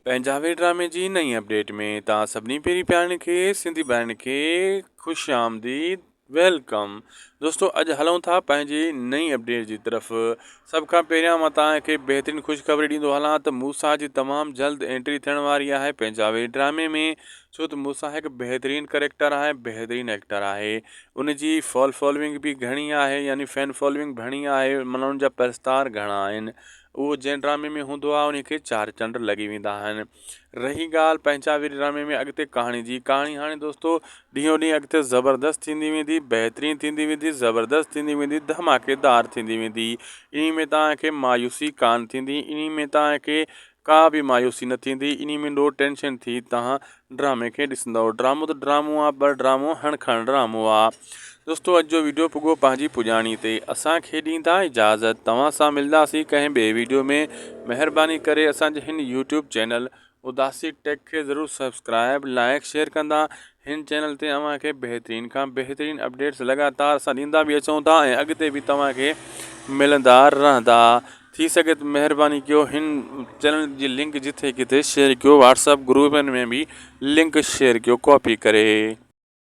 پنهنجاوي ڊرامي جي نئين اپڊيٽ ۾ توهان سڀني پيري پيارن کي سنڌي ڀائرن کي خوش آمديد welcome دوستو اڄ هلون ٿا پنهنجي نئين اپڊيٽ جي طرف سڀ کان پهريان مان توهان کي بهترين خوشخبري ڏيندو هلان ته موسيٰ جي تمام جلد انٽري ٿيڻ واري آهي پنهنجاوي ڊرامي ۾ ڇو ته موسيٰ هڪ بهترين ڪريڪٽر آهي بهترين ايڪٽر آهي ان جي فال فالوئنگ به گهڻي آهي يعني فين فالوئنگ گهڻي آهي معنيٰ ان جا پرستار گهڻا آهن اهو جنهن ڊرامي ۾ هوندو آهي انهي کي چار چنڊ لڳي ويندا آهن. رهي ڳالهه پنهنجا ويري ڊرامي ۾ اڳتي ڪهاڻي جي ڪهاڻي هاڻي دوستو ڏينهون ڏينهن اڳتي زبردست ٿيندي ويندي بهترين ٿيندي ويندي زبردست ٿيندي ويندي ڌماڪيدار ٿيندي ويندي انهي ۾ توهان کي مايوسي ڪانه ٿيندي انهي ۾ توهان کي ڪا به مايوسي نه ٿيندي انهي ۾ نو ٽينشن ٿي توهان ڊرامي کي ڏسندؤ ڊرامو ته ڊرامو آ پر ڊرامو هڻ کڻ ڊرامو آ دوستو اڄ جو ويڊيو پڳو پنهنجي پڄاڻي تي اسان کي ڏيندا اجازت توهان سان ملداسين ڪنهن ٻئي ويڊيو ۾ مهرباني ڪري اسان جي هن يوٽيوب چينل اداسي ٽيڪ کي ضرور سبسڪرائب لائڪ شيئر ڪندا هن چينل تي اوهان کي بهترين کان بهترين اپڊيٽس لڳاتار اسان ڏيندا به اچون ٿا ۽ اڳتي به توهان کي ملندا رهندا ٿي سگهي ته مهرباني ڪيو هن چينل جي لنڪ جٿي ڪٿي شيئر ڪيو واٽس اپ گروپن ۾ به لنڪ شيئر ڪيو ڪاپي ڪري.